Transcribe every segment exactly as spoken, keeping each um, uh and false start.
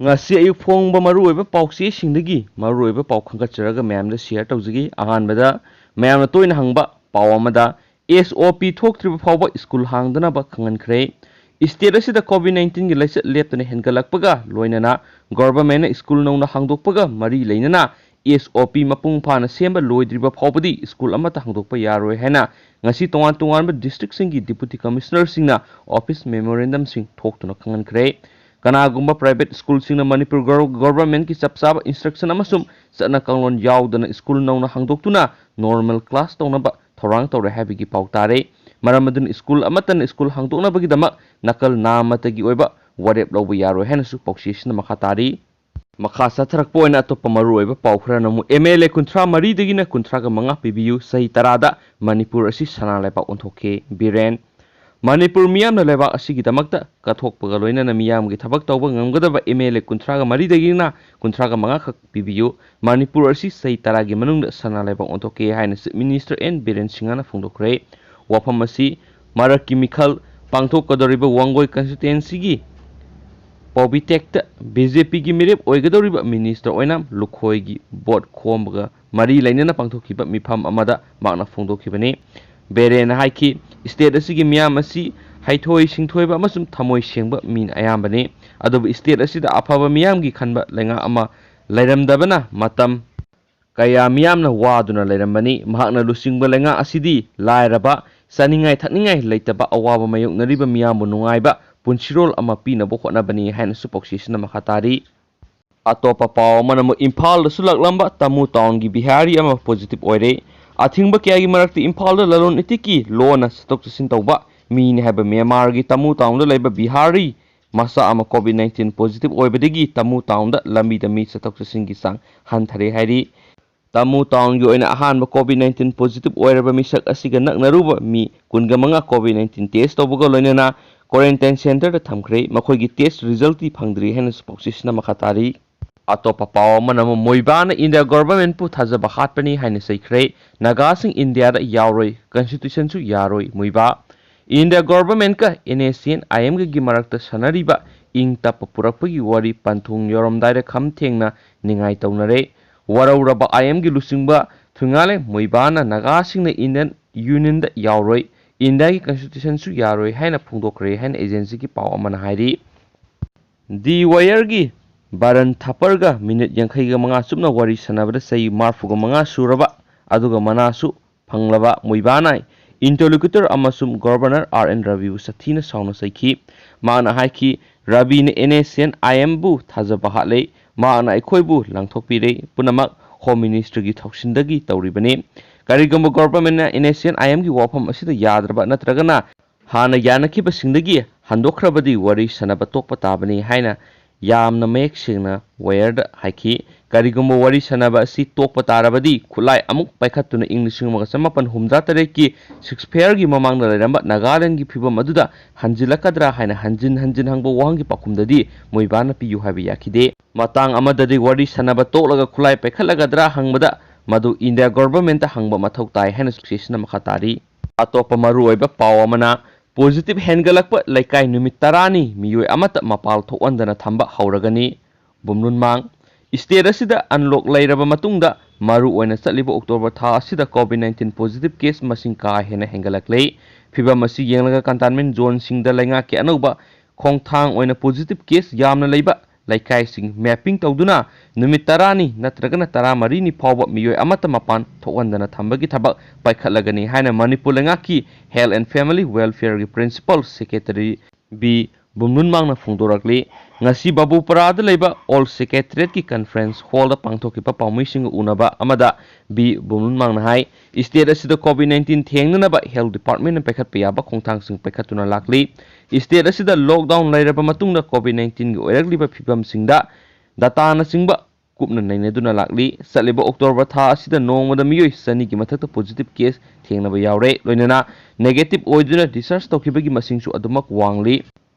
ꯉꯁꯤ ꯑꯌꯨꯛ ꯐꯣꯡꯕ ꯃꯔꯨꯑꯣꯏꯕ ꯄꯥꯎꯆꯦꯁꯤꯡꯗꯒꯤ ꯃꯔꯨꯑꯣꯏꯕ ꯄꯥꯎ ꯈꯟꯒꯠꯆꯔꯒ ꯃꯌꯥꯝꯗ ꯁꯤꯌꯔ ꯇꯧꯖꯒꯦ꯫ ꯑꯍꯥꯟꯕꯗ, ꯃꯌꯥꯝꯅ ꯇꯣꯏꯅ ꯍꯪꯕ ꯄꯥꯎ ꯑꯃꯗ, ꯑꯦꯁ ꯑꯣ ꯄꯤ ꯊꯣꯛꯇ꯭ꯔꯤꯕ ꯐꯥꯎꯕ ꯁ꯭ꯀꯨꯜ ꯍꯥꯡꯗꯅꯕ ꯈꯪꯍꯟꯈ꯭ꯔꯦ꯫ ꯁ꯭ꯇꯦꯠ ꯑꯁꯤꯗ ꯀꯣꯚꯤꯗ ꯅꯥꯏꯟꯇꯤꯟꯒꯤ ꯂꯥꯏꯆꯠ ꯂꯦꯞꯇꯅ ꯍꯦꯟꯒꯠꯂꯛꯄꯒ ꯂꯣꯏꯅꯅ ꯒꯣꯚꯔꯟꯃꯦꯟꯠꯅ ꯁ꯭ꯀꯨꯜ ꯅꯧꯅ ꯍꯥꯡꯗꯣꯛꯄꯒ ꯃꯔꯤ ꯂꯩꯅꯅ ꯑꯦꯁ ꯑꯣ ꯄꯤ ꯃꯄꯨꯡ ꯐꯥꯅ ꯁꯦꯝꯕ ꯂꯣꯏꯗ꯭ꯔꯤꯕ ꯐꯥꯎꯕꯗꯤ ꯁ꯭ꯀꯨꯜ ꯑꯃꯠꯇ ꯍꯥꯡꯗꯣꯛꯄ ꯌꯥꯔꯣꯏ ꯍꯥꯏꯅ ꯉꯁꯤ ꯇꯣꯉꯥꯟ ꯇꯣꯉꯥꯟꯕ ꯗꯤꯁꯇ꯭ꯔꯤꯛꯁꯤꯡꯒꯤ ꯗꯤꯄꯨꯇꯤ ꯀꯃꯤꯁꯅꯔꯁꯤꯡꯅ ꯑꯣꯐꯤꯁ ꯃꯦꯃꯣꯔꯦꯟꯗꯝꯁꯤꯡ ꯊꯣꯛꯇꯨꯅ ꯈꯪꯍꯟꯈ꯭ꯔꯦ꯫ ꯀꯅꯥꯒꯨꯝꯕ ꯄ꯭ꯔꯥꯏꯚꯦꯠ ꯁ꯭ꯀꯨꯜꯁꯤꯡꯅ ꯃꯅꯤꯄꯨꯔ ꯒꯔ-, ꯒꯣꯚꯔꯟꯃꯦꯟꯠꯀꯤ ꯆꯞ ꯆꯥꯕ ꯏꯟꯁꯇ꯭ꯔꯛꯁꯟ ꯑꯃꯁꯨꯡ ꯆꯠꯅ ꯀꯥꯡꯂꯣꯟ ꯌꯥꯎꯗꯅ ꯁ꯭ꯀꯨꯜ ꯅꯧꯅ ꯍꯥꯡꯗꯣꯛꯇꯨꯅ ꯅꯣꯔꯃꯦꯜ ꯀ꯭ꯂꯥꯁ ꯇꯧꯅꯕ ꯊꯧꯔꯥꯡ ꯇꯧꯔꯦ ꯍꯥꯏꯕꯒꯤ ꯄꯥꯎ ꯇꯥꯔꯦ꯫ ꯃꯔꯝ ꯑꯗꯨꯅ ꯁ꯭ꯀꯨꯜ ꯑꯃꯠꯇꯅ ꯁ꯭ꯀꯨꯜ ꯍꯥꯡꯗꯣꯛꯅꯕꯒꯤꯗꯃꯛ ꯅꯥꯀꯜ ꯅꯥꯝꯃꯇꯒꯤ ꯑꯣꯏꯕ ꯋꯥꯔꯦꯞ ꯂꯧꯕ ꯌꯥꯔꯣꯏ ꯍꯥꯏꯅꯁꯨ ꯄꯥꯎꯆꯦꯁꯤꯅ ꯃꯈꯥ ꯇꯥꯔꯤ꯫ ꯃꯈꯥ ꯆꯠꯊꯔꯛꯄ ꯑꯣꯏꯅ ꯑꯇꯣꯞꯄ ꯃꯔꯨꯑꯣꯏꯕ ꯄꯥꯎ ꯈꯔꯅ ꯑꯃꯨꯛ ꯑꯦꯝ ꯑꯦꯜ ꯑꯦ ꯀꯨꯟꯊ꯭ꯔꯥ ꯃꯔꯤꯗꯒꯤꯅ ꯀꯨꯟꯊ꯭ꯔꯥꯒ ꯃꯉꯥ ꯄꯤꯕꯤꯌꯨ, ꯆꯍꯤ ꯇꯔꯥꯗ ꯃꯅꯤꯄꯨꯔ ꯑꯁꯤ ꯁꯅꯥ ꯂꯩꯕꯥꯛ ꯑꯣꯟꯊꯣꯛꯀꯦ, ꯕꯤꯔꯦꯟ꯫ ꯃꯅꯤꯄꯨꯔ ꯃꯤꯌꯥꯝꯅ ꯂꯩꯕꯥꯛ ꯑꯁꯤꯒꯤꯗꯃꯛꯇ ꯀꯠꯊꯣꯛꯄꯒ ꯂꯣꯏꯅꯅ ꯃꯤꯌꯥꯝꯒꯤ ꯊꯕꯛ ꯇꯧꯕ ꯉꯝꯒꯗꯕ ꯑꯦꯝ ꯑꯦꯜ ꯑꯦ ꯀꯨꯟꯊ꯭ꯔꯥꯒ ꯃꯔꯤꯗꯒꯤꯅ ꯀꯨꯟꯊ꯭ꯔꯥꯒ ꯃꯉꯥ ꯈꯛ ꯄꯤꯕꯤꯌꯨ꯫ ꯃꯅꯤꯄꯨꯔ ꯑꯁꯤ ꯆꯍꯤ ꯇꯔꯥꯒꯤ ꯃꯅꯨꯡꯗ ꯁꯅꯥ ꯂꯩꯕꯥꯛ ꯑꯣꯟꯊꯣꯛꯀꯦ ꯍꯥꯏꯅ ꯆꯤꯐ ꯃꯤꯅꯤꯁꯇꯔ ꯑꯦꯟ ꯕꯤꯔꯦꯟ ꯁꯤꯡꯍꯅ ꯐꯣꯡꯗꯣꯛꯈ꯭ꯔꯦ꯫ ꯋꯥꯐꯝ ꯑꯁꯤ ꯃꯔꯛꯀꯤ ꯃꯤꯈꯜ ꯄꯥꯡꯊꯣꯛꯀꯗꯧꯔꯤꯕ ꯋꯥꯡꯒꯣꯏ ꯀꯟꯁꯇꯤꯇ꯭ꯋꯦꯟꯁꯤꯒꯤ ꯄꯣꯕꯤꯇꯦꯛꯇ ꯕꯤ ꯖꯦ ꯄꯤꯒꯤ ꯃꯤꯔꯦꯞ ꯑꯣꯏꯒꯗꯧꯔꯤꯕ ꯃꯤꯅꯤꯁꯇꯔ ꯑꯣꯏꯅ ꯂꯨꯈꯣꯏꯒꯤ ꯚꯣꯠ ꯈꯣꯝꯕꯒ ꯃꯔꯤ ꯂꯩꯅꯅ ꯄꯥꯡꯊꯣꯛꯈꯤꯕ ꯃꯤꯐꯝ ꯑꯃꯗ ꯃꯍꯥꯛꯅ ꯐꯣꯡꯗꯣꯛꯈꯤꯕꯅꯤ꯫ ꯕꯦꯔꯦꯟꯅ ꯍꯥꯏꯈꯤ, ꯁ꯭ꯇꯦꯠ ꯑꯁꯤꯒꯤ ꯃꯤꯌꯥꯝ ꯑꯁꯤ ꯍꯩꯊꯣꯏ ꯁꯤꯡꯊꯣꯏꯕ ꯑꯃꯁꯨꯡ ꯊꯃꯣꯏ ꯁꯦꯡꯕ ꯃꯤꯅ ꯑꯌꯥꯝꯕꯅꯤ, ꯑꯗꯨꯕꯨ ꯁ꯭ꯇꯦꯠ ꯑꯁꯤꯗ ꯑꯐꯕ ꯃꯤꯌꯥꯝꯒꯤ ꯈꯟꯕ ꯂꯩꯉꯥꯛ ꯑꯃ ꯂꯩꯔꯝꯗꯕꯅ ꯃꯇꯝ ꯀꯌꯥ ꯃꯤꯌꯥꯝꯅ ꯋꯥꯗꯨꯅ ꯂꯩꯔꯝꯕꯅꯤ꯫ ꯃꯍꯥꯛꯅ ꯂꯨꯆꯤꯡꯕ ꯂꯩꯉꯥꯛ ꯑꯁꯤꯗꯤ ꯂꯥꯏꯔꯕ, ꯆꯥꯅꯤꯡꯉꯥꯏ ꯊꯛꯅꯤꯡꯉꯥꯏ ꯂꯩꯇꯕ ꯑꯋꯥꯕ ꯃꯥꯌꯣꯛꯅꯔꯤꯕ ꯃꯤꯌꯥꯝꯕꯨ ꯅꯨꯡꯉꯥꯏꯕ ꯄꯨꯟꯁꯤꯔꯣꯜ ꯑꯃ ꯄꯤꯅꯕ ꯍꯣꯠꯅꯕꯅꯤ ꯍꯥꯏꯅꯁꯨ ꯄꯥꯎꯆꯦꯁꯤꯅ ꯃꯈꯥ ꯇꯥꯔꯤ꯫ ꯑꯇꯣꯞꯄ ꯄꯥꯎ ꯑꯃꯅ ꯑꯃꯨꯛ ꯏꯝꯐꯥꯜꯗꯁꯨ ꯂꯥꯛꯂꯝꯕ ꯇꯃꯨ ꯇꯥꯎꯟꯒꯤ ꯕꯤꯍꯥꯔꯤ ꯑꯃ ꯄꯣꯖꯤꯇꯤꯚ ꯑꯣꯏꯔꯦ꯫ ꯑꯊꯤꯡꯕ ꯀꯌꯥꯒꯤ ꯃꯔꯛꯇ ꯏꯝꯐꯥꯜꯗ ꯂꯂꯣꯟ ꯏꯇꯤꯛꯀꯤ ꯂꯣꯟꯅ ꯆꯠꯊꯣꯛ ꯆꯠꯁꯤꯟ ꯇꯧꯕ ꯃꯤꯅꯤ ꯍꯥꯏꯕ ꯃ꯭ꯌꯥꯟꯃꯥꯔꯒꯤ ꯇꯃꯨ ꯇꯥꯎꯟꯗ ꯂꯩꯕ ꯕꯤꯍꯥꯔꯤ ꯃꯆꯥ ꯑꯃ ꯀꯣꯚꯤꯗ ꯅꯥꯏꯟꯇꯤꯟ ꯄꯣꯖꯤꯇꯤꯚ ꯑꯣꯏꯕꯗꯒꯤ ꯇꯃꯨ ꯇꯥꯎꯟꯗ ꯂꯝꯕꯤꯗ ꯃꯤ ꯆꯠꯊꯣꯛ ꯆꯠꯁꯤꯟꯒꯤ ꯆꯥꯡ ꯍꯟꯊꯔꯦ ꯍꯥꯏꯔꯤ꯫ ꯇꯃꯨ ꯇꯥꯎꯟꯒꯤ ꯑꯣꯏꯅ ꯑꯍꯥꯟꯕ ꯀꯣꯚꯤꯗ ꯅꯥꯏꯟꯇꯤꯟ ꯄꯣꯖꯤꯇꯤꯚ ꯑꯣꯏꯔꯕ ꯃꯤꯁꯛ ꯑꯁꯤꯒ ꯅꯛꯅꯔꯨꯕ ꯃꯤ ꯀꯨꯟꯒ ꯃꯉꯥ ꯀꯣꯚꯤꯗ ꯅꯥꯏꯟꯇꯤꯟ ꯇꯦꯁ ꯇꯧꯕꯒ ꯂꯣꯏꯅꯅ ꯀ꯭ꯋꯥꯔꯦꯟꯇꯥꯏꯟ ꯁꯦꯟꯇꯔꯗ ꯊꯝꯈ꯭ꯔꯦ꯫ ꯃꯈꯣꯏꯒꯤ ꯇꯦꯁ ꯔꯤꯖꯜꯇꯤ ꯐꯪꯗ꯭ꯔꯤ ꯍꯥꯏꯅꯁꯨ ꯄꯥꯎꯆꯦꯁꯤꯅ ꯃꯈꯥ ꯇꯥꯔꯤ꯫ ꯑꯇꯣꯞꯄ ꯄꯥꯎ ꯑꯃꯅ ꯑꯃꯨꯛ ꯃꯣꯏꯕꯥꯅ ꯏꯟꯗꯤꯌꯥ ꯒꯣꯚꯔꯟꯃꯦꯟꯠꯄꯨ ꯊꯥꯖꯕ ꯍꯥꯠꯄꯅꯤ ꯍꯥꯏꯅ ꯆꯩꯈ꯭ꯔꯦ꯫ ꯅꯥꯒꯥꯁꯤꯡ ꯏꯟꯗꯤꯌꯥꯗ ꯌꯥꯎꯔꯣꯏ, ꯀꯟꯁꯇꯤꯇ꯭ꯌꯨꯁꯟꯁꯨ ꯌꯥꯔꯣꯏ, ꯃꯣꯏꯕꯥ꯫ India ꯒꯣꯚꯔꯟꯃꯦꯟꯠꯀ and S C and ꯑꯥꯏ ꯑꯦꯝꯒꯒꯤ ꯃꯔꯛꯇ ꯁꯥꯟꯅꯔꯤꯕ ꯏꯪ ꯇꯞꯄ ꯄꯨꯔꯛꯄꯒꯤ ꯋꯥꯔꯤ ꯄꯟꯊꯨꯡ ꯌꯧꯔꯝꯗꯥꯏꯗ ꯈꯝ ꯊꯦꯡꯅ ꯅꯤꯡꯉꯥꯏ ꯇꯧꯅꯔꯦ꯫ ꯋꯥꯔꯧꯔꯕ ꯑꯥꯏ ꯑꯦꯝꯒꯤ ꯂꯨꯆꯤꯡꯕ ꯊꯨꯏꯉꯥꯂꯦ ꯃꯣꯏꯕꯥꯅ ꯅꯥꯒꯥꯁꯤꯡꯅ Indian Unionꯗ ꯌꯥꯎꯔꯣꯏ, ꯏꯟꯗꯤꯌꯥꯒꯤ Constitutionꯁꯨ ꯌꯥꯔꯣꯏ ꯍꯥꯏꯅ ꯐꯣꯡꯗꯣꯛꯈ꯭ꯔꯦ ꯍꯥꯏꯅ agencyꯒꯤ ꯄꯥꯎ ꯑꯃꯅ ꯍꯥꯏꯔꯤ꯫ ꯗꯤ ꯋꯥꯌꯔꯒꯤ ꯕꯥꯔꯟ ꯊꯥꯄꯔꯒ ꯃꯤꯅꯤꯠ ꯌꯥꯡꯈꯩꯒ ꯃꯉꯥ ꯆꯨꯞꯅ ꯋꯥꯔꯤ ꯁꯥꯟꯅꯕꯗ ꯆꯍꯤ ꯃꯔꯤꯐꯨꯒ ꯃꯉꯥ ꯁꯨꯔꯕ ꯑꯗꯨꯒ ꯃꯅꯥꯁꯨ ꯐꯪꯂꯕ ꯃꯣꯏꯕꯥꯅ interlocutor ꯑꯃꯁꯨꯡ Governor ꯑꯥꯔ ꯑꯦꯟ ꯔꯕꯤꯕꯨ ꯁꯥꯊꯤꯅ ꯁꯥꯎꯅ ꯆꯩꯈꯤ꯫ ꯃꯍꯥꯛꯅ ꯍꯥꯏꯈꯤ, "ꯔꯕꯤꯅ NSCN IMꯕꯨ ꯊꯥꯖꯕ ꯍꯥꯠꯂꯦ꯫ ꯃꯍꯥꯛꯅ ꯑꯩꯈꯣꯏꯕꯨ ꯂꯥꯡꯊꯣꯛꯄꯤꯔꯦ꯫ ꯄꯨꯝꯅꯃꯛ Home Ministryꯒꯤ ꯊꯧꯁꯤꯟꯗꯒꯤ ꯇꯧꯔꯤꯕꯅꯤ꯫ ꯀꯔꯤꯒꯨꯝꯕ governmentꯅ NSCN IMꯒꯤ ꯋꯥꯐꯝ ꯑꯁꯤꯗ ꯌꯥꯗ꯭ꯔꯕ ꯅꯠꯇ꯭ꯔꯒꯅ ꯍꯥꯟꯅ ꯌꯥꯅꯈꯤꯕꯁꯤꯡꯗꯒꯤ ꯍꯟꯗꯣꯛꯈ꯭ꯔꯕꯗꯤ ꯋꯥꯔꯤ ꯁꯥꯟꯅꯕ ꯇꯣꯛꯄ ꯇꯥꯕꯅꯤ" ꯍꯥꯏꯅ ꯌꯥꯝꯅ ꯃꯌꯦꯛ ꯁꯦꯡꯅ ꯋꯥꯌꯔꯗ ꯍꯥꯏꯈꯤ꯫ "ꯀꯔꯤꯒꯨꯝꯕ ꯋꯥꯔꯤ ꯁꯥꯟꯅꯕ ꯑꯁꯤ ꯇꯣꯛꯄ ꯇꯥꯔꯕꯗꯤ ꯈꯨꯠꯂꯥꯏ ꯑꯃꯨꯛ ꯄꯥꯏꯈꯠꯇꯨꯅ ꯏꯪ ꯂꯤꯁꯤꯡ ꯑꯃꯒ ꯆꯃꯥꯄꯟ ꯍꯨꯝꯗ꯭ꯔꯥ ꯇꯔꯦꯠꯀꯤ ceasefire ꯒꯤ ꯃꯃꯥꯡꯗ ꯂꯩꯔꯝꯕ ꯅꯥꯒꯥꯂꯦꯟꯒꯤ ꯐꯤꯕꯝ ꯑꯗꯨꯗ ꯍꯟꯖꯤꯜꯂꯛꯀꯗ꯭ꯔꯥ ꯍꯥꯏꯅ ꯍꯟꯖꯤꯟ ꯍꯟꯖꯤꯟ ꯍꯪꯕ ꯋꯥꯍꯪꯒꯤ ꯄꯥꯎꯈꯨꯝꯗꯗꯤ ꯃꯣꯏꯕꯥꯅ ꯄꯤꯌꯨ ꯍꯥꯏꯕ ꯌꯥꯈꯤꯗꯦ꯫ ꯃꯇꯥꯡ ꯑꯃꯗꯗꯤ ꯋꯥꯔꯤ ꯁꯥꯟꯅꯕ ꯇꯣꯛꯂꯒ ꯈꯨꯠꯂꯥꯏ ꯄꯥꯏꯈꯠꯂꯒꯗ꯭ꯔꯥ ꯍꯪꯕꯗ ꯃꯗꯨ ꯏꯟꯗꯤꯌꯥ governmentꯇ ꯍꯪꯕ ꯃꯊꯧ ꯇꯥꯏ" ꯍꯥꯏꯅ ꯁꯨꯛꯁꯦꯁꯤꯅ ꯃꯈꯥ ꯇꯥꯔꯤ꯫ ꯑꯇꯣꯞꯄ ꯃꯔꯨꯑꯣꯏꯕ ꯄꯥꯎ ꯑꯃꯅ, positive ꯍꯦꯟꯒꯠꯂꯛꯄ ꯂꯩꯀꯥꯏ ꯅꯨꯃꯤꯠ ꯇꯔꯥꯅꯤ ꯃꯤꯑꯣꯏ ꯑꯃꯠꯇ ꯃꯄꯥꯜ ꯊꯣꯛꯍꯟꯗꯅ ꯊꯝꯕ ꯍꯧꯔꯒꯅꯤ꯫ ꯕꯨꯝꯂꯨꯟꯃꯥꯡ, state ꯑꯁꯤꯗ unlock ꯂꯩꯔꯕ ꯃꯇꯨꯡꯗ ꯃꯔꯨ ꯑꯣꯏꯅ ꯆꯠꯂꯤꯕ October ꯊꯥ ꯑꯁꯤꯗ COVID nineteen positive case ꯃꯁꯤꯡ ꯀꯥ ꯍꯦꯟꯅ ꯍꯦꯟꯒꯠꯂꯛꯂꯦ꯫ ꯐꯤꯕꯝ ꯑꯁꯤ ꯌꯦꯡꯂꯒ containment zoneꯁꯤꯡꯗ ꯂꯩꯉꯥꯛꯀꯤ ꯑꯅꯧꯕ ꯈꯣꯡꯊꯥꯡ ꯑꯣꯏꯅ positive case ꯌꯥꯝꯅ ꯂꯩꯕ ꯂꯩꯀꯥꯏꯁꯤꯡ mapping ꯇꯧꯗꯨꯅ ꯅꯨꯃꯤꯠ ꯇꯔꯥꯅꯤ ꯅꯠꯇ꯭ꯔꯒꯅ ꯇꯔꯥꯃꯔꯤꯅꯤ ꯐꯥꯎꯕ ꯃꯤꯑꯣꯏ ꯑꯃꯠꯇ ꯃꯄꯥꯟ ꯊꯣꯛꯍꯟꯗꯅ ꯊꯝꯕꯒꯤ ꯊꯕꯛ ꯄꯥꯏꯈꯠꯂꯒꯅꯤ ꯍꯥꯏꯅ ꯃꯅꯤꯄꯨꯔ ꯂꯩꯉꯥꯛꯀꯤ Health and Family Welfareꯒꯤ Principal Secretary ꯕꯤ ꯕꯨꯝꯂꯨꯟꯃꯥꯡꯅ ꯐꯣꯡꯗꯣꯔꯛꯂꯤ꯫ ꯉꯁꯤ ꯕꯥꯕꯨꯄꯔꯥꯗ ꯂꯩꯕ Old Secretariatꯀꯤ conference hallꯗ ꯄꯥꯡꯊꯣꯛꯈꯤꯕ ꯄꯥꯎꯃꯤꯁꯤꯡꯒ ꯎꯅꯕ ꯑꯃꯗ ꯕꯤ ꯕꯨꯝꯂꯨꯟꯃꯥꯡꯅ ꯍꯥꯏ, state ꯑꯁꯤꯗ COVID nineteen ꯊꯦꯡꯅꯅꯕ health departmentꯅ ꯄꯥꯏꯈꯠꯄ ꯌꯥꯕ ꯈꯣꯡꯊꯥꯡꯁꯤꯡ ꯄꯥꯏꯈꯠꯇꯨꯅ ꯂꯥꯛꯂꯤ꯫ State ꯑꯁꯤꯗ lockdown ꯂꯩꯔꯕ ꯃꯇꯨꯡꯗ COVID nineteenꯒꯤ ꯑꯣꯏꯔꯛꯂꯤꯕ ꯐꯤꯕꯝꯁꯤꯡꯗ dataꯅꯆꯤꯡꯕ ꯀꯨꯞꯅ ꯅꯩꯅꯗꯨꯅ ꯂꯥꯛꯂꯤ꯫ ꯆꯠꯂꯤꯕ October ꯊꯥ ꯑꯁꯤꯗ ꯅꯣꯡꯃꯗ ꯃꯤꯑꯣꯏ ꯆꯅꯤꯒꯤ ꯃꯊꯛꯇ positive case ꯊꯦꯡꯅꯕ ꯌꯥꯎꯔꯦ꯫ ꯂꯣꯏꯅꯅ negative ꯑꯣꯏꯗꯨꯅ discharge ꯇꯧꯈꯤꯕꯒꯤ ꯃꯁꯤꯡꯁꯨ ꯑꯗꯨꯃꯛ ꯋꯥꯡꯂꯤ꯫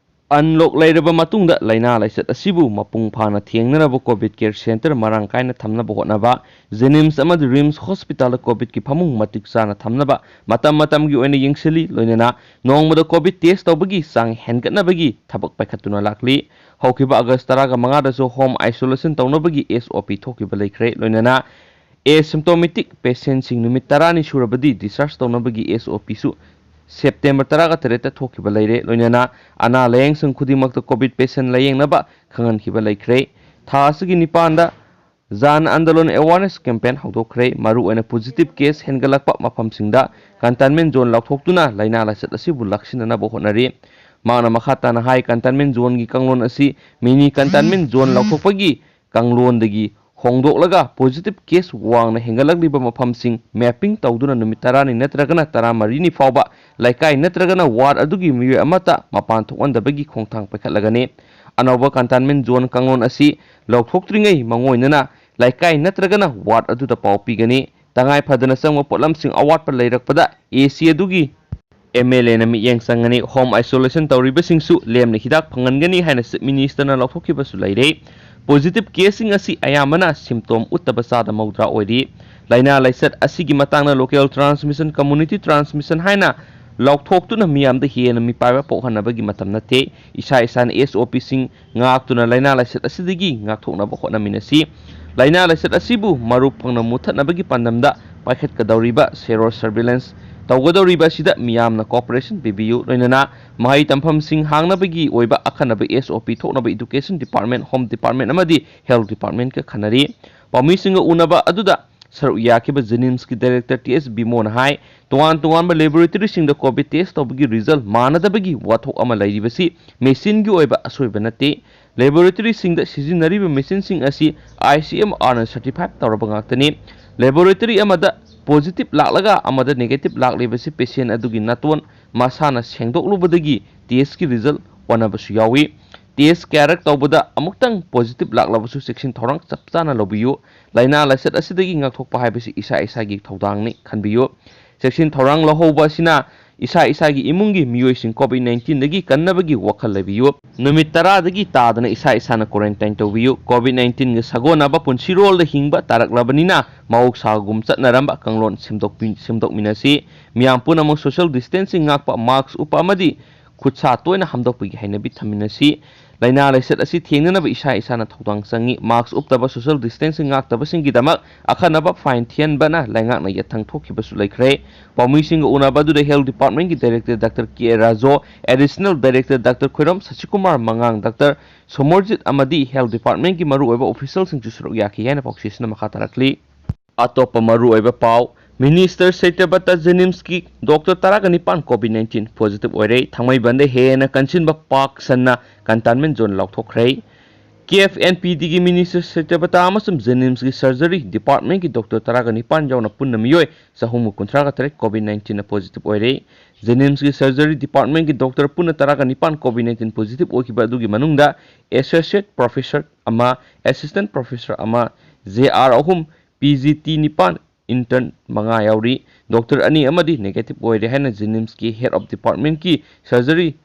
ꯑꯟꯂꯣꯛ ꯂꯩꯔꯕ ꯃꯇꯨꯡꯗ ꯂꯥꯏꯅꯥ ꯂꯥꯏꯆꯠ ꯑꯁꯤꯕꯨ ꯃꯄꯨꯡ ꯐꯥꯅ ꯊꯦꯡꯅꯅꯕ ꯀꯣꯚꯤꯗ ꯀꯦꯌꯔ ꯁꯦꯟꯇꯔ ꯃꯔꯥꯡ ꯀꯥꯏꯅ ꯊꯝꯅꯕ ꯍꯣꯠꯅꯕ, ꯖꯦꯅꯤꯝꯁ ꯑꯃꯗꯤ ꯔꯤꯝꯁ ꯍꯣꯁꯄꯤꯇꯥꯜꯗ ꯀꯣꯚꯤꯗꯀꯤ ꯐꯃꯨꯡ ꯃꯇꯤꯛ ꯆꯥꯅ ꯊꯝꯅꯕ ꯃꯇꯝ ꯃꯇꯝꯒꯤ ꯑꯣꯏꯅ ꯌꯦꯡꯁꯤꯜꯂꯤ꯫ ꯂꯣꯏꯅꯅ ꯅꯣꯡꯃꯗ ꯀꯣꯚꯤꯗ ꯇꯦꯁ ꯇꯧꯕꯒꯤ ꯆꯥꯡ ꯍꯦꯟꯒꯠꯅꯕꯒꯤ ꯊꯕꯛ ꯄꯥꯏꯈꯠꯇꯨꯅ ꯂꯥꯛꯂꯤ꯫ ꯍꯧꯈꯤꯕ ꯑꯥꯒꯁ ꯇꯔꯥꯒ ꯃꯉꯥꯗꯁꯨ ꯍꯣꯝ ꯑꯥꯏꯁꯣꯂꯦꯁꯟ ꯇꯧꯅꯕꯒꯤ ꯑꯦꯁ ꯑꯣ ꯄꯤ ꯊꯣꯛꯈꯤꯕ ꯂꯩꯈ꯭ꯔꯦ꯫ ꯂꯣꯏꯅꯅ ꯑꯦꯁꯤꯝꯇꯣꯃꯦꯇꯤꯛ ꯄꯦꯁꯦꯟꯁꯤꯡ ꯅꯨꯃꯤꯠ ꯇꯔꯥꯅꯤ ꯁꯨꯔꯕꯗꯤ ꯗꯤꯁꯆꯥꯔꯖ ꯇꯧꯅꯕꯒꯤ ꯑꯦꯁ ꯑꯣ ꯄꯤꯁꯨ ꯁꯦꯞꯇꯦꯝꯕꯔ ꯇꯔꯥꯒ ꯇꯔꯦꯠꯇ ꯊꯣꯛꯈꯤꯕ ꯂꯩꯔꯦ꯫ ꯂꯣꯏꯅꯅ ꯑꯅꯥ ꯂꯥꯌꯦꯡꯁꯪ ꯈꯨꯗꯤꯡꯃꯛꯇ ꯀꯣꯚꯤꯗ ꯄꯦꯁꯦꯟ ꯂꯥꯌꯦꯡꯅꯕ ꯈꯪꯍꯟꯈꯤꯕ ꯂꯩꯈ꯭ꯔꯦ꯫ ꯊꯥ ꯑꯁꯤꯒꯤ ꯅꯤꯄꯥꯟꯗ ꯖꯥꯟ ꯑꯟꯗꯣꯂꯟ ꯑꯦꯋꯥꯔꯅꯦꯁ ꯀꯦꯝꯄꯦꯟ ꯍꯧꯗꯣꯛꯈ꯭ꯔꯦ꯫ ꯃꯔꯨꯑꯣꯏꯅ ꯄꯣꯖꯤꯇꯤꯚ ꯀꯦꯁ ꯍꯦꯟꯒꯠꯂꯛꯄ ꯃꯐꯝꯁꯤꯡꯗ ꯀꯟꯇꯦꯟꯃꯦꯟ ꯖꯣꯟ ꯂꯥꯎꯊꯣꯛꯇꯨꯅ ꯂꯥꯏꯅꯥ ꯂꯥꯏꯆꯠ ꯑꯁꯤꯕꯨ ꯂꯥꯛꯁꯤꯟꯅꯅꯕ ꯍꯣꯠꯅꯔꯤ꯫ ꯃꯍꯥꯛꯅ ꯃꯈꯥ ꯇꯥꯅ ꯍꯥꯏ, ꯀꯟꯇꯦꯟꯃꯦꯟ ꯖꯣꯟꯒꯤ ꯀꯥꯡꯂꯣꯟ ꯑꯁꯤ ꯃꯤꯅꯤ ꯀꯟꯇꯦꯟꯃꯦꯟ ꯖꯣꯟ ꯂꯥꯎꯊꯣꯛꯄꯒꯤ ꯀꯥꯡꯂꯣꯟꯗꯒꯤ ꯍꯣꯡꯗꯣꯛꯂꯒ ꯄꯣꯖꯤꯇꯤꯚ ꯀꯦꯁ ꯋꯥꯡꯅ ꯍꯦꯟꯒꯠꯂꯛꯂꯤꯕ ꯃꯐꯝꯁꯤꯡ ꯃꯦꯞꯄꯤꯡ ꯇꯧꯗꯨꯅ ꯅꯨꯃꯤꯠ ꯇꯔꯥꯅꯤ ꯅꯠꯇ꯭ꯔꯒꯅ ꯇꯔꯥꯃꯔꯤꯅꯤ ꯐꯥꯎꯕ ꯂꯩꯀꯥꯏ ꯅꯠꯇ꯭ꯔꯒꯅ ꯋꯥꯔꯗ ꯑꯗꯨꯒꯤ ꯃꯤꯑꯣꯏ ꯑꯃꯠꯇ ꯃꯄꯥꯟ ꯊꯣꯛꯍꯟꯗꯕꯒꯤ ꯈꯣꯡꯊꯥꯡ ꯄꯥꯏꯈꯠꯂꯒꯅꯤ꯫ ꯑꯅꯧꯕ ꯀꯟꯇꯦꯟꯃꯦꯟ ꯖꯣꯟ ꯀꯥꯡꯂꯣꯟ ꯑꯁꯤ ꯂꯧꯊꯣꯛꯇ꯭ꯔꯤꯉꯩ ꯃꯉꯣꯏꯅꯅ ꯂꯩꯀꯥꯏ ꯅꯠꯇ꯭ꯔꯒꯅ ꯋꯥꯔꯗ ꯑꯗꯨꯗ ꯄꯥꯎ ꯄꯤꯒꯅꯤ꯫ ꯇꯉꯥꯏ ꯐꯗꯅ ꯆꯪꯕ ꯄꯣꯠꯂꯝꯁꯤꯡ ꯑꯋꯥꯠꯄ ꯂꯩꯔꯛꯄꯗ ꯑꯦ ꯁꯤ ꯑꯗꯨꯒꯤ ꯑꯦꯝ ꯑꯦꯜ ꯑꯦꯅ ꯃꯤꯠꯌꯦꯡ ꯆꯪꯒꯅꯤ꯫ ꯍꯣꯝ ꯑꯥꯏꯁꯣꯂꯦꯁꯟ ꯇꯧꯔꯤꯕꯁꯤꯡꯁꯨ ꯂꯦꯝꯅ ꯍꯤꯗꯥꯛ ꯐꯪꯍꯟꯒꯅꯤ ꯍꯥꯏꯅ ꯆꯤꯐ ꯃꯤꯅꯤꯁꯇꯔꯅ ꯂꯧꯊꯣꯛꯈꯤꯕꯁꯨ ꯂꯩꯔꯦ꯫ ꯄꯣꯖꯤꯇꯤꯚ ꯀꯦꯁꯁꯤꯡ ꯑꯁꯤ ꯑꯌꯥꯝꯕꯅ ꯁꯤꯝꯇꯣꯝ ꯎꯠꯇꯕ ꯆꯥꯗ ꯃꯧꯗ꯭ꯔꯥ ꯑꯣꯏꯔꯤ꯫ ꯂꯥꯏꯅꯥ ꯂꯥꯏꯆꯠ ꯑꯁꯤꯒꯤ ꯃꯇꯥꯡꯗ ꯂꯣꯀꯦꯜ ꯇ꯭ꯔꯥꯟꯁꯃꯤꯁꯟ, ꯀꯝꯃꯨꯅꯤꯇꯤ ꯇ꯭ꯔꯥꯟꯁꯃꯤꯁꯟ ꯍꯥꯏꯅ ꯂꯥꯎꯊꯣꯛꯇꯨꯅ ꯃꯤꯌꯥꯝꯗ ꯍꯦꯟꯅ ꯃꯤꯄꯥꯏꯕ ꯄꯣꯛꯍꯟꯅꯕꯒꯤ ꯃꯇꯝ ꯅꯠꯇꯦ꯫ ꯏꯁꯥ ꯏꯁꯥꯅ ꯑꯦꯁ ꯑꯣ ꯄꯤꯁꯤꯡ ꯉꯥꯛꯇꯨꯅ ꯂꯥꯏꯅꯥ ꯂꯥꯏꯆꯠ ꯑꯁꯤꯗꯒꯤ ꯉꯥꯛꯊꯣꯛꯅꯕ ꯍꯣꯠꯅꯃꯤꯟꯅꯁꯤ꯫ ꯂꯥꯏꯅꯥ ꯂꯥꯏꯆꯠ ꯑꯁꯤꯕꯨ ꯃꯔꯨ ꯐꯪꯅ ꯃꯨꯠꯊꯠꯅꯕꯒꯤ ꯄꯥꯟꯗꯝꯗ ꯄꯥꯏꯈꯠꯀꯗꯧꯔꯤꯕ ꯁꯦꯔꯣ ꯁꯔꯚꯤꯂꯦꯟꯁ ꯇꯧꯒꯗꯧꯔꯤꯕ ꯑꯁꯤꯗ ꯃꯤꯌꯥꯝꯅ ꯀꯣꯑꯣꯄꯔꯦꯁꯟ ꯄꯤꯕꯤꯌꯨ꯫ ꯂꯣꯏꯅꯅ ꯃꯍꯩ ꯇꯝꯐꯝꯁꯤꯡ ꯍꯥꯡꯅꯕꯒꯤ ꯑꯣꯏꯕ ꯑꯈꯟꯅꯕ ꯑꯦꯁ ꯑꯣ ꯄꯤ ꯊꯣꯛꯅꯕ ꯏꯗꯨꯀꯦꯁꯟ ꯗꯤꯄꯥꯔꯠꯃꯦꯟ, ꯍꯣꯝ ꯗꯤꯄꯥꯔꯠꯃꯦꯟ ꯑꯃꯗꯤ ꯍꯦꯜꯊ ꯗꯤꯄꯥꯔꯠꯃꯦꯟꯒ ꯈꯟꯅꯔꯤ꯫ ꯄꯥꯎꯃꯤꯁꯤꯡꯒ ꯎꯅꯕ ꯑꯗꯨꯗ ꯁꯔꯨꯛ ꯌꯥꯈꯤꯕ ꯖꯦꯅꯤꯝꯁꯀꯤ ꯗꯥꯏꯔꯦꯛꯇꯔ ꯇꯤ ꯑꯦꯁ ꯕꯤꯃꯣꯅ ꯍꯥꯏ, ꯇꯣꯉꯥꯟ ꯇꯣꯉꯥꯟꯕ ꯂꯦꯕꯣꯔꯦꯇꯔꯤꯁꯤꯡꯗ ꯀꯣꯚꯤꯗ ꯇꯦꯁ ꯇꯧꯕꯒꯤ ꯔꯤꯖꯜ ꯃꯥꯟꯅꯗꯕꯒꯤ ꯋꯥꯊꯣꯛ ꯑꯃ ꯂꯩꯔꯤꯕꯁꯤ ꯃꯦꯁꯤꯟꯒꯤ ꯑꯣꯏꯕ ꯑꯁꯣꯏꯕ ꯅꯠꯇꯦ꯫ ꯂꯦꯕꯣꯔꯦꯇꯔꯤꯁꯤꯡꯗ ꯁꯤꯖꯤꯟꯅꯔꯤꯕ ꯃꯦꯁꯤꯟꯁꯤꯡ ꯑꯁꯤ ꯑꯥꯏ ꯁꯤ ꯑꯦꯝ ꯑꯥꯔꯅ ꯁꯔꯇꯤꯐꯥꯏꯗ ꯇꯧꯔꯕ ꯉꯥꯛꯇꯅꯤ꯫ ꯂꯦꯕꯣꯔꯦꯇꯔꯤ ꯑꯃꯗ ꯄꯣꯖꯤꯇꯤꯚ ꯂꯥꯛꯂꯒ ꯑꯃꯗ ꯅꯦꯒꯦꯇꯤꯚ ꯂꯥꯛꯂꯤꯕꯁꯤ ꯄꯦꯁꯦꯟ ꯑꯗꯨꯒꯤ ꯅꯥꯇꯣꯟ ꯃꯁꯥꯅ ꯁꯦꯡꯗꯣꯛꯂꯨꯕꯗꯒꯤ ꯇꯦꯁꯀꯤ ꯔꯤꯖꯜ ꯑꯣꯟꯅꯕꯁꯨ ꯌꯥꯎꯏ꯫ ꯇꯦꯁ ꯀꯌꯥꯔꯛ ꯇꯧꯕꯗ ꯑꯃꯨꯛꯇꯪ ꯄꯣꯖꯤꯇꯤꯚ ꯂꯥꯛꯂꯕꯁꯨ ꯆꯦꯛꯁꯤꯟ ꯊꯧꯔꯥꯡ ꯆꯞ ꯆꯥꯅ ꯂꯧꯕꯤꯌꯨ꯫ ꯂꯥꯏꯅꯥ ꯂꯥꯏꯆꯠ ꯑꯁꯤꯗꯒꯤ ꯉꯥꯛꯊꯣꯛꯄ ꯍꯥꯏꯕꯁꯤ ꯏꯁꯥ ꯏꯁꯥꯒꯤ ꯊꯧꯗꯥꯡꯅꯤ ꯈꯟꯕꯤꯌꯨ꯫ ꯆꯦꯛꯁꯤꯟ ꯊꯧꯔꯥꯡ ꯂꯧꯍꯧꯕ ꯑꯁꯤꯅ ꯏꯁꯥ ꯏꯁꯥꯒꯤ ꯏꯃꯨꯡꯒꯤ ꯃꯤꯑꯣꯏꯁꯤꯡ COVID nineteenꯗꯒꯤ ꯀꯟꯅꯕꯒꯤ ꯋꯥꯈꯜ ꯂꯩꯕꯤꯌꯨ꯫ ꯅꯨꯃꯤꯠ ꯇꯔꯥꯗꯒꯤ ꯇꯥꯗꯅ ꯏꯁꯥ ꯏꯁꯥꯅ quarantine ꯇꯧꯕꯤꯌꯨ꯫ COVID nineteenꯒ ꯁꯥꯒꯣꯟꯅꯕ ꯄꯨꯟꯁꯤꯔꯣꯜꯗ ꯍꯤꯡꯕ ꯇꯥꯔꯛꯂꯕꯅꯤꯅ ꯃꯍꯧꯁꯥꯒꯨꯝ ꯆꯠꯅꯔꯝꯕ ꯀꯥꯡꯂꯣꯟ ꯁꯦꯝꯗꯣꯛꯄꯤ-, ꯁꯦꯝꯗꯣꯛꯃꯤꯟꯅꯁꯤ꯫ ꯃꯤꯌꯥꯝ ꯄꯨꯝꯅꯃꯛ social distancing ꯉꯥꯛꯄ, mask ꯎꯞꯄ ꯑꯃꯗꯤ ꯈꯨꯠꯁꯥ ꯇꯣꯏꯅ ꯍꯥꯝꯗꯣꯛꯄꯒꯤ ꯍꯩꯅꯕꯤ ꯊꯝꯃꯤꯟꯅꯁꯤ꯫ ꯂꯥꯏꯅꯥ ꯂꯥꯏꯆꯠ ꯑꯁꯤ ꯊꯦꯡꯅꯅꯕ ꯏꯁꯥ ꯏꯁꯥꯅ ꯊꯧꯗꯥꯡ ꯆꯪꯏ꯫ Mask ꯎꯞꯇꯕ, social distancing ꯉꯥꯛꯇꯕꯁꯤꯡꯒꯤꯗꯃꯛ ꯑꯈꯟꯅꯕ fine ꯊꯤꯍꯟꯕꯅ ꯂꯩꯉꯥꯛꯅ ꯌꯥꯊꯪ ꯊꯣꯛꯈꯤꯕꯁꯨ ꯂꯩꯈ꯭ꯔꯦ꯫ ꯄꯥꯎꯃꯤꯁꯤꯡꯒ ꯎꯅꯕ ꯑꯗꯨꯗ Health Departmentꯀꯤ Director Doctor K ꯔꯥꯖꯣ, Additional Director Doctor ꯈꯣꯏꯔꯝ ꯁꯁꯤꯀꯨꯃꯥꯔ ꯃꯉꯥꯡ, Doctor Somorjit ꯑꯃꯗꯤ Health Departmentꯀꯤ ꯃꯔꯨꯑꯣꯏꯕ officialꯁꯤꯡꯁꯨ ꯁꯔꯨꯛ ꯌꯥꯈꯤ ꯍꯥꯏꯅ ꯄꯥꯎꯆꯦꯁꯤꯅ ꯃꯈꯥ ꯇꯥꯔꯛꯂꯤ꯫ ꯑꯇꯣꯞꯄ ꯃꯔꯨꯑꯣꯏꯕ ꯄꯥꯎ, Minister ꯁꯇ꯭ꯌꯕ꯭ꯔꯇ JNIMSꯀꯤ doctor ꯇꯔꯥꯒ ꯅꯤꯄꯥꯟ COVID nineteen positive ꯑꯣꯏꯔꯦ꯫ ꯊꯥꯡꯃꯩꯕꯟꯗ ꯍꯦꯟꯅ ꯀꯟꯁꯤꯟꯕ ꯄꯥꯛ ꯁꯟꯅ containment zone ꯂꯥꯎꯊꯣꯛꯈ꯭ꯔꯦ꯫ KFNPDꯒꯤ Minister ꯁꯇ꯭ꯌꯕ꯭ꯔꯇ ꯑꯃꯁꯨꯡ JNIMSꯀꯤ surgery departmentꯀꯤ doctor ꯇꯔꯥꯒ ꯅꯤꯄꯥꯟ ꯌꯥꯎꯅ ꯄꯨꯟꯅ ꯃꯤꯑꯣꯏ ꯆꯍꯨꯝꯒ ꯀꯨꯟꯊ꯭ꯔꯥꯒ ꯇꯔꯦꯠ COVID nineteenꯅ positive ꯑꯣꯏꯔꯦ꯫ JNIMSꯀꯤ surgery departmentꯀꯤ doctor ꯄꯨꯟꯅ ꯇꯔꯥꯒ ꯅꯤꯄꯥꯟ COVID nineteen positive ꯑꯣꯏꯈꯤꯕ ꯑꯗꯨꯒꯤ ꯃꯅꯨꯡꯗ associate professor ꯑꯃ, assistant professor ꯑꯃ, JR ꯑꯍꯨꯝ, PGT ꯅꯤꯄꯥꯟ, intern ꯃꯉꯥ ꯌꯥꯎꯔꯤ꯫ Doctor ꯑꯅꯤ ꯑꯃꯗꯤ negative ꯑꯣꯏꯔꯦ ꯍꯥꯏꯅ JNIMSꯀꯤ head of departmentꯀꯤ surgery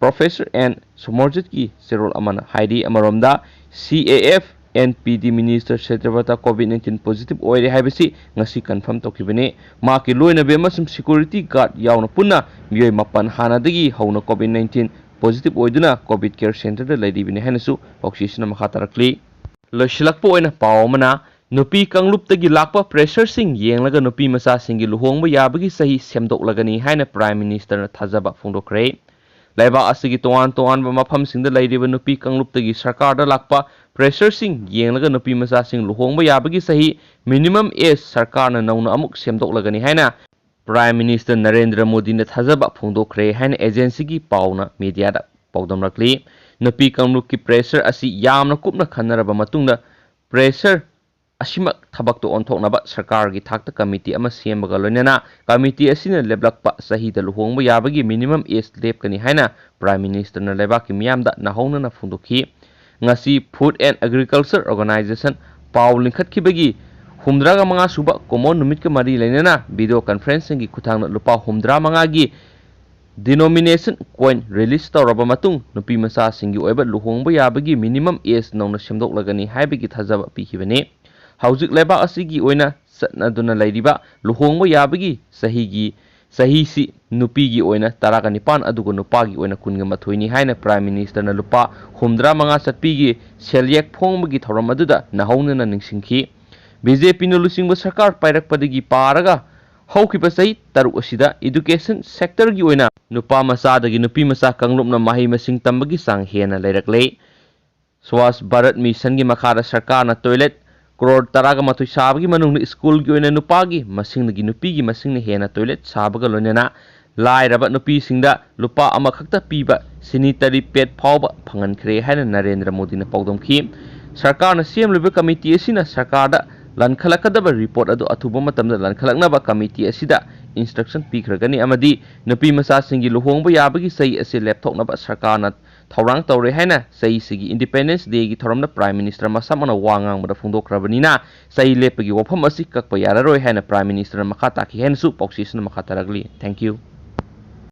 professor N ꯁꯣꯃꯣꯔꯖꯤꯠꯀꯤ ꯆꯦꯔꯣꯜ ꯑꯃꯅ ꯍꯥꯏꯔꯤ꯫ ꯑꯃꯔꯣꯝꯗ, CAFNPD Minister ꯁꯇ꯭ꯌꯕ꯭ꯔꯇ COVID nineteen positive ꯑꯣꯏꯔꯦ ꯍꯥꯏꯕꯁꯤ ꯉꯁꯤ confirm ꯇꯧꯈꯤꯕꯅꯤ꯫ ꯃꯍꯥꯛꯀꯤ ꯂꯣꯏꯅꯕꯤ ꯑꯃꯁꯨꯡ security guard ꯌꯥꯎꯅ ꯄꯨꯟꯅ ꯃꯤꯑꯣꯏ ꯃꯥꯄꯟ ꯍꯥꯟꯅꯗꯒꯤ ꯍꯧꯅ COVID nineteen positive ꯑꯣꯏꯗꯨꯅ COVID care centreꯗ ꯂꯩꯔꯤꯕꯅꯤ ꯍꯥꯏꯅꯁꯨ ꯄꯥꯎꯆꯦꯁꯤꯅ ꯃꯈꯥ ꯇꯥꯔꯛꯂꯤ꯫ ꯂꯣꯏꯁꯤꯜꯂꯛꯄ ꯑꯣꯏꯅ ꯄꯥꯎ ꯑꯃꯅ, ꯅꯨꯄꯤ ꯀꯥꯡꯂꯨꯞꯇꯒꯤ ꯂꯥꯛꯄ pressureꯁꯤꯡ ꯌꯦꯡꯂꯒ ꯅꯨꯄꯤ ꯃꯆꯥꯁꯤꯡꯒꯤ ꯂꯨꯍꯣꯡꯕ ꯌꯥꯕꯒꯤ ꯆꯍꯤ ꯁꯦꯝꯗꯣꯛꯂꯒꯅꯤ ꯍꯥꯏꯅ Prime Ministerꯅ ꯊꯥꯖꯕ ꯐꯣꯡꯗꯣꯛꯈ꯭ꯔꯦ꯫ ꯂꯩꯕꯥꯛ ꯑꯁꯤꯒꯤ ꯇꯣꯉꯥꯟ ꯇꯣꯉꯥꯟꯕ ꯃꯐꯝꯁꯤꯡꯗ ꯂꯩꯔꯤꯕ ꯅꯨꯄꯤ ꯀꯥꯡꯂꯨꯞꯇꯒꯤ ꯁꯔꯀꯥꯔꯗ ꯂꯥꯛꯄ pressureꯁꯤꯡ ꯌꯦꯡꯂꯒ ꯅꯨꯄꯤ ꯃꯆꯥꯁꯤꯡ ꯂꯨꯍꯣꯡꯕ ꯌꯥꯕꯒꯤ ꯆꯍꯤ minimum age ꯁꯔꯀꯥꯔꯅ ꯅꯧꯅ ꯑꯃꯨꯛ ꯁꯦꯝꯗꯣꯛꯂꯒꯅꯤ ꯍꯥꯏꯅ Prime Minister ꯅꯔꯦꯟꯗ꯭ꯔ ꯃꯣꯗꯤꯅ ꯊꯥꯖꯕ ꯐꯣꯡꯗꯣꯛꯈ꯭ꯔꯦ ꯍꯥꯏꯅ agencyꯒꯤ ꯄꯥꯎꯅ mediaꯗ ꯄꯥꯎꯗꯝꯂꯛꯂꯤ꯫ ꯅꯨꯄꯤ ꯀꯥꯡꯂꯨꯞꯀꯤ pressure ꯑꯁꯤ ꯌꯥꯝꯅ ꯀꯨꯞꯅ ꯈꯟꯅꯔꯕ ꯃꯇꯨꯡꯗ pressure ꯑꯁꯤꯃꯛ ꯊꯕꯛꯇ ꯑꯣꯟꯊꯣꯛꯅꯕ ꯁꯔꯀꯥꯔꯒꯤ ꯊꯥꯛꯇ committee ꯑꯃ ꯁꯦꯝꯕꯒ ꯂꯣꯏꯅꯅ committee ꯑꯁꯤꯅ ꯂꯦꯞꯂꯛꯄ ꯆꯍꯤꯗ ꯂꯨꯍꯣꯡꯕ ꯌꯥꯕꯒꯤ minimum age ꯂꯦꯞꯀꯅꯤ ꯍꯥꯏꯅ Prime Ministerꯅ ꯂꯩꯕꯥꯛꯀꯤ ꯃꯤꯌꯥꯝꯗ ꯅꯧꯍꯧꯅꯅ ꯐꯣꯡꯗꯣꯛꯈꯤ꯫ ꯉꯁꯤ Food and Agriculture Organisation ꯄꯥꯎ ꯂꯤꯡꯈꯠꯈꯤꯕꯒꯤ ꯍꯨꯝꯗ꯭ꯔꯥꯒ ꯃꯉꯥ ꯁꯨꯕ ꯀꯨꯝꯑꯣꯟ ꯅꯨꯃꯤꯠꯀ ꯃꯔꯤ ꯂꯩꯅꯅ video conferencingꯒꯤ ꯈꯨꯠꯊꯥꯡꯗ ꯂꯨꯄꯥ ꯍꯨꯝꯗ꯭ꯔꯥ ꯃꯉꯥꯒꯤ denomination coin release ꯇꯧꯔꯕ ꯃꯇꯨꯡ, ꯅꯨꯄꯤ ꯃꯆꯥꯁꯤꯡꯒꯤ ꯑꯣꯏꯕ ꯂꯨꯍꯣꯡꯕ ꯌꯥꯕꯒꯤ minimum age ꯅꯧꯅ ꯁꯦꯝꯗꯣꯛꯂꯒꯅꯤ ꯍꯥꯏꯕꯒꯤ ꯊꯥꯖꯕ ꯄꯤꯈꯤꯕꯅꯤ꯫ ꯍꯧꯖꯤꯛ ꯂꯩꯕꯥꯛ ꯑꯁꯤꯒꯤ ꯑꯣꯏꯅ ꯆꯠꯅꯗꯨꯅ ꯂꯩꯔꯤꯕ ꯂꯨꯍꯣꯡꯕ ꯌꯥꯕꯒꯤ ꯆꯍꯤꯒꯤ, ꯆꯍꯤꯁꯤ ꯅꯨꯄꯤꯒꯤ ꯑꯣꯏꯅ ꯇꯔꯥꯒ ꯅꯤꯄꯥꯟ ꯑꯗꯨꯒ ꯅꯨꯄꯥꯒꯤ ꯑꯣꯏꯅ ꯀꯨꯟꯒ ꯃꯥꯊꯣꯏꯅꯤ ꯍꯥꯏꯅ Prime Ministerꯅ ꯂꯨꯄꯥ ꯍꯨꯝꯗ꯭ꯔꯥ ꯃꯉꯥ ꯆꯠꯄꯤꯒꯤ ꯁꯦꯜꯌꯦꯛ ꯐꯣꯡꯕꯒꯤ ꯊꯧꯔꯝ ꯑꯗꯨꯗ ꯅꯧꯍꯧꯅꯅ ꯅꯤꯡꯁꯤꯡꯈꯤ꯫ BJPꯅ ꯂꯨꯆꯤꯡꯕ ꯁꯔꯀꯥꯔ ꯄꯥꯏꯔꯛꯄꯗꯒꯤ ꯄꯥꯔꯒ ꯍꯧꯈꯤꯕ ꯆꯍꯤ ꯇꯔꯨꯛ ꯑꯁꯤꯗ education sectorꯒꯤ ꯑꯣꯏꯅ ꯅꯨꯄꯥ ꯃꯆꯥꯗꯒꯤ ꯅꯨꯄꯤ ꯃꯆꯥ ꯀꯥꯡꯂꯨꯞꯅ ꯃꯍꯩ ꯃꯁꯤꯡ ꯇꯝꯕꯒꯤ ꯆꯥꯡ ꯍꯦꯟꯅ ꯂꯩꯔꯛꯂꯦ꯫ Swachh Bharat Missionꯒꯤ ꯃꯈꯥꯗ ꯁꯔꯀꯥꯔꯅ toilet ꯀ꯭ꯔꯣꯔ ꯇꯔꯥꯒ ꯃꯥꯊꯣꯏ ꯁꯥꯕꯒꯤ ꯃꯅꯨꯡꯗ schoolꯒꯤ ꯑꯣꯏꯅ ꯅꯨꯄꯥꯒꯤ ꯃꯁꯤꯡꯗꯒꯤ ꯅꯨꯄꯤꯒꯤ ꯃꯁꯤꯡꯅ ꯍꯦꯟꯅ toilet ꯁꯥꯕꯒ ꯂꯣꯏꯅꯅ ꯂꯥꯏꯔꯕ ꯅꯨꯄꯤꯁꯤꯡꯗ ꯂꯨꯄꯥ ꯑꯃꯈꯛꯇ ꯄꯤꯕ sanitary pad ꯐꯥꯎꯕ ꯐꯪꯍꯟꯈ꯭ꯔꯦ ꯍꯥꯏꯅ ꯅꯔꯦꯟꯗ꯭ꯔ ꯃꯣꯗꯤꯅ ꯄꯥꯎꯗꯝꯈꯤ꯫ ꯁꯔꯀꯥꯔꯅ ꯁꯦꯝꯂꯤꯕ committee ꯑꯁꯤꯅ ꯁꯔꯀꯥꯔꯗ ꯂꯟꯈꯠꯂꯛꯀꯗꯕ report ꯑꯗꯨ ꯑꯊꯨꯕ ꯃꯇꯝꯗ ꯂꯟꯈꯠꯂꯛꯅꯕ committee ꯑꯁꯤꯗ instruction ꯄꯤꯈ꯭ꯔꯒꯅꯤ ꯑꯃꯗꯤ ꯅꯨꯄꯤ ꯃꯆꯥꯁꯤꯡꯒꯤ ꯂꯨꯍꯣꯡꯕ ꯌꯥꯕꯒꯤ ꯆꯍꯤ ꯑꯁꯤ ꯂꯦꯞꯊꯣꯛꯅꯕ ꯁꯔꯀꯥꯔꯅ ꯊꯧꯔꯥꯡ ꯇꯧꯔꯦ ꯍꯥꯏꯅ ꯆꯍꯤꯁꯤꯒꯤ Independence Dayꯒꯤ ꯊꯧꯔꯝꯗ Prime Minister ꯃꯁꯥꯃꯛꯅ ꯋꯥ ꯉꯥꯡꯕꯗ ꯐꯣꯡꯗꯣꯛꯈ꯭ꯔꯕꯅꯤꯅ, ꯆꯍꯤ ꯂꯦꯞꯄꯒꯤ ꯋꯥꯐꯝ ꯑꯁꯤ ꯀꯛꯄ ꯌꯥꯔꯔꯣꯏ ꯍꯥꯏꯅ Prime Ministerꯅ ꯃꯈꯥ ꯇꯥꯈꯤ ꯍꯥꯏꯅꯁꯨ ꯄꯥꯎꯆꯦꯁꯤꯅ ꯃꯈꯥ ꯇꯥꯔꯛꯂꯤ꯫ Thank you꯫